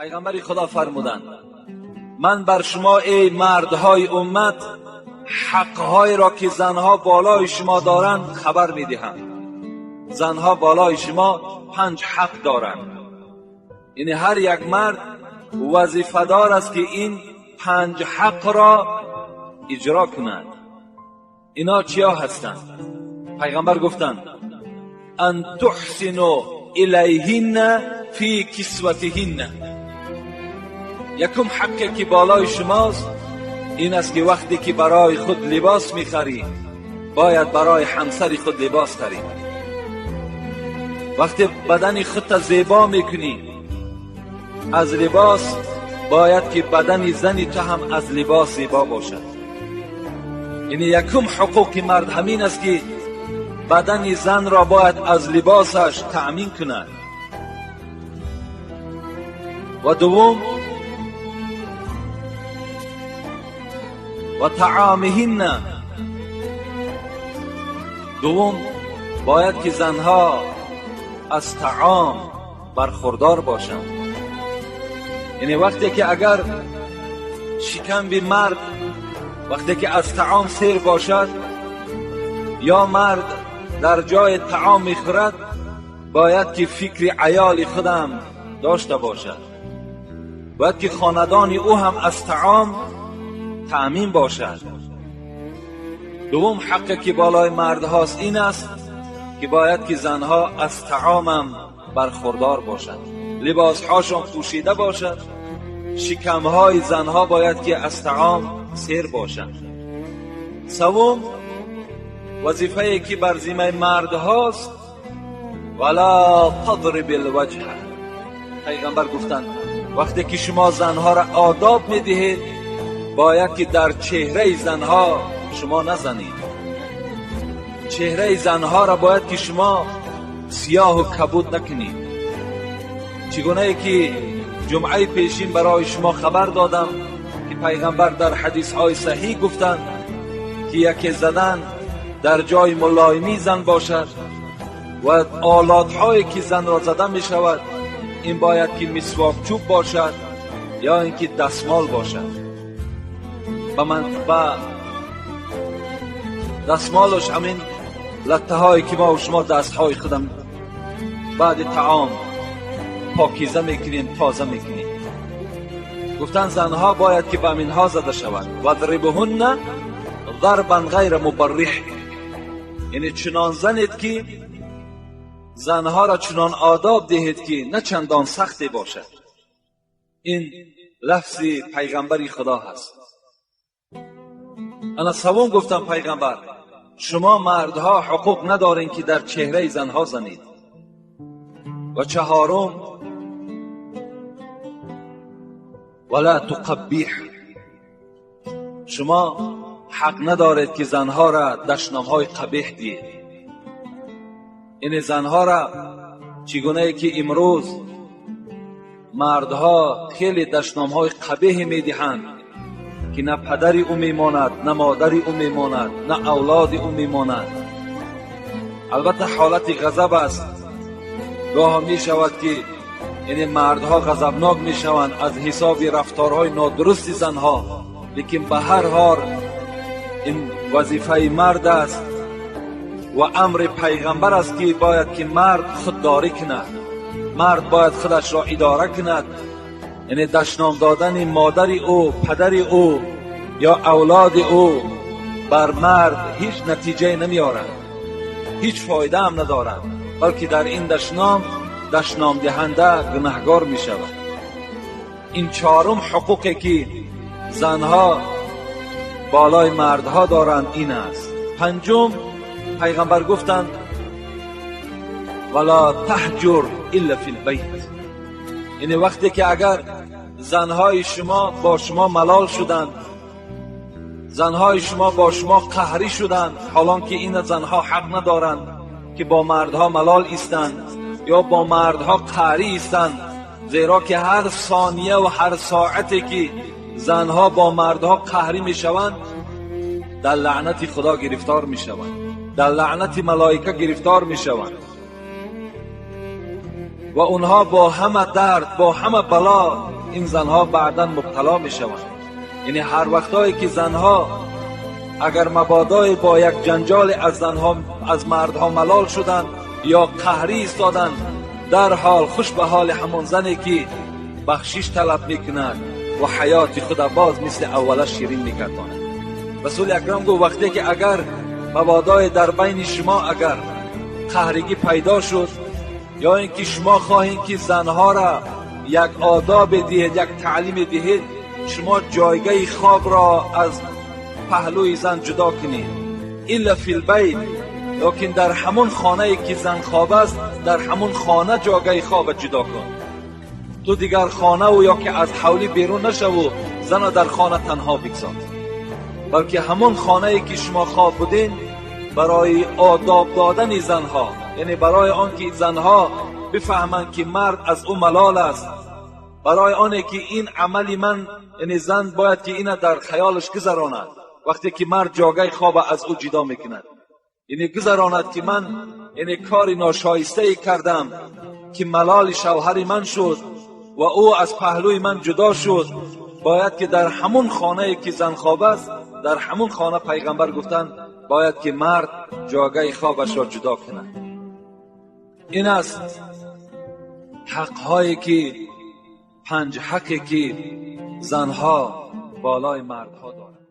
Пайғамбари Худо фармуданд: ман бар шумо эй мардҳои уммат ҳақҳоеро ки занҳо болои шумо доранд хабар медиҳам. Занҳо болои шумо 5 ҳақ доранд. Яъне ҳар як мард вазифадор аст ки ин 5 ҳақро иҷро кунад. Ино чиё ҳастанд? Пайғамбар гуфтанд: ан туҳсину илайҳинна фи кисватиҳинна. Якум ҳаққе ки болои шумост ин аст ки вақте ки барои худ либос мехарӣ, бояд барои ҳамсари худ либос харӣ. Вақте бадани худта зебо мекунӣ аз либос, бояд ки бадани зани ту ҳам аз либос зебо бошад. Яъне якум ҳуқуқи мард ҳамин аст ки бадани занро бояд аз либосаш таъмин кунад. Ва дуввум, ва таъомиҳинна. Дуввум, бояд ки занҳо аз таом бархурдор бошанд. Яъне вақте ки агар шикамби мард вақте ки аз таом сер бошад ё мард дар ҷои таом мехӯрад, бояд ки фикри аёли худам дошта бошад. Бояд ки хонадони ӯ ҳам аз таом таъмин бошад. Дуввум ҳаққе ки болои мардҳост ин аст ки бояд ки занҳо аз таомам бархурдор бошанд, либосҳошон пӯшида бошад, шикамҳои занҳо бояд ки аз таом сер бошанд. Севум вазифае ки бар зиммаи мардҳост, вала тадриб алваҷҳ. Пайғамбар гуфтанд: вақте ки шумо занҳоро одоб медиҳед, бояд ки дар чеҳраи занҳо шумо назанед. Чеҳраи занҳоро бояд ки шумо сиёҳу кабуд накунед. Чӣ гунае ки ҷумъаи пешин барои шумо хабар додам ки пайғамбар дар ҳадисҳои саҳиҳ гуфтанд ки яке задан дар ҷои мулоимии зан бошад ва олатҳое ки занро зада мешавад ин бояд ки мисвокчӯб бошад ё ин ки дастмол бошад. Ба дастмолаш ҳамин латтаҳое ки мо шумо дастҳои худам баъди таом покиза мекунем, тоза мекунем. Гуфтанд занҳо бояд ки ба ҳаминҳо зада шавад. Вадрибуҳунна дарбан ғайра мубарриҳ. Яъне чунон занед ки занҳоро чунон одоб диҳед ки на чандон сахте бошад. Ин лафзи пайғамбари Худо ҳаст. Ана савум гуфтам пайғамбар: шумо мардҳо ҳуқуқ надоред ки дар чеҳраи занҳо занед. Ва чаҳорум, вала туқаббиҳ. Шумо ҳақ надоред ки занҳоро дашномҳои қабеҳ диҳед. Яъне занҳоро чӣ гунае ки имрӯз мардҳо хеле дашномҳои қабеҳе медиҳанд ки на падари ӯ мемонад, на модари ӯ мемонад, на авлоди ӯ мемонад. Албатта ҳолати ғазаб аст. Гоҳо мешавад ки яъне мардҳо ғазабнок мешаванд аз ҳисоби рафторҳои нодурусти занҳо, лекин ба ҳар ҳол ин вазифаи мард аст ва амри пайғамбар аст ки бояд ки мард худдорӣ кунад, мард бояд худашро идора кунад. Яъне дашном додани модари ӯ, падари ӯ ё авлоди ӯ бар мард ҳеҷ натиҷае намеорад, ҳеҷ фоидаам надорад, балки дар ин дашном дашномдиҳанда гунаҳгор мешавад. Ин чаҳорум ҳуқуқе ки занҳо болои мардҳо доранд ин аст. Панҷум, пайғамбар гуфтанд: вала таҳҷур илла фил байт. Яъне вақте ки агар занҳои шумо бо шумо малол шуданд, занҳои шумо бо шумо қаҳрӣ шуданд, ҳолон ки ин занҳо ҳақ надоранд ки бо мардҳо малол истанд ё бо мардҳо қаҳрӣ истанд, зеро ки ҳар сония ва ҳар соате ки занҳо бо мардҳо қаҳрӣ мешаванд, дар лаънати Худо гирифтор мешаванд, дар лаънати малоика гирифтор мешаванд. و اونها با همه درد، با همه بلا این زنها بعدا مبتلا میشوند. یعنی هر وقتایی که زنها اگر مبادای با یک جنجال از زنها از مردها ملال شدند یا قهری ایستادند، در حال خوش به حال همان زنی که بخشش طلب میکند و حیات خود باز مثل اوله شیرین میگرداند. رسول اکرم گفت وقتی که اگر مبادای در بین شما اگر قهرگی پیدا شد، یا اینکه شما خواهید که زنها را یک آداب دهید، یک تعلیم دهید، شما جایگاه خواب را از پهلوی زن جدا کنید. الا فی البیت، لیکن در همون خانه که زن خواب است، در همون خانه جایگاه خواب جدا کن. تو دیگر خانه و یا که از حولی بیرون نشو و زن در خانه تنها بگذار، بلکه همون خانه که شما خواب بودین برای آداب دادن زنها، یعنی برای آنکه زنها بفهمند که مرد از او ملال است، برای آنکه که این عمل من، یعنی زن باید که اینه در خیالش گذراند وقتی که مرد جاگه خواب از او جدا میکند، یعنی گذراند که من یعنی کار ناشایسته ای کردم که ملال شوهر من شد و او از پهلوی من جدا شد. باید که در همون خانه که زن خواب است، در همون خانه پیغمبر گفتند باید که مرد جاگه خوابش را جدا کند. این است حقهایی که 5 حقی که زنها بالای مردها دارند.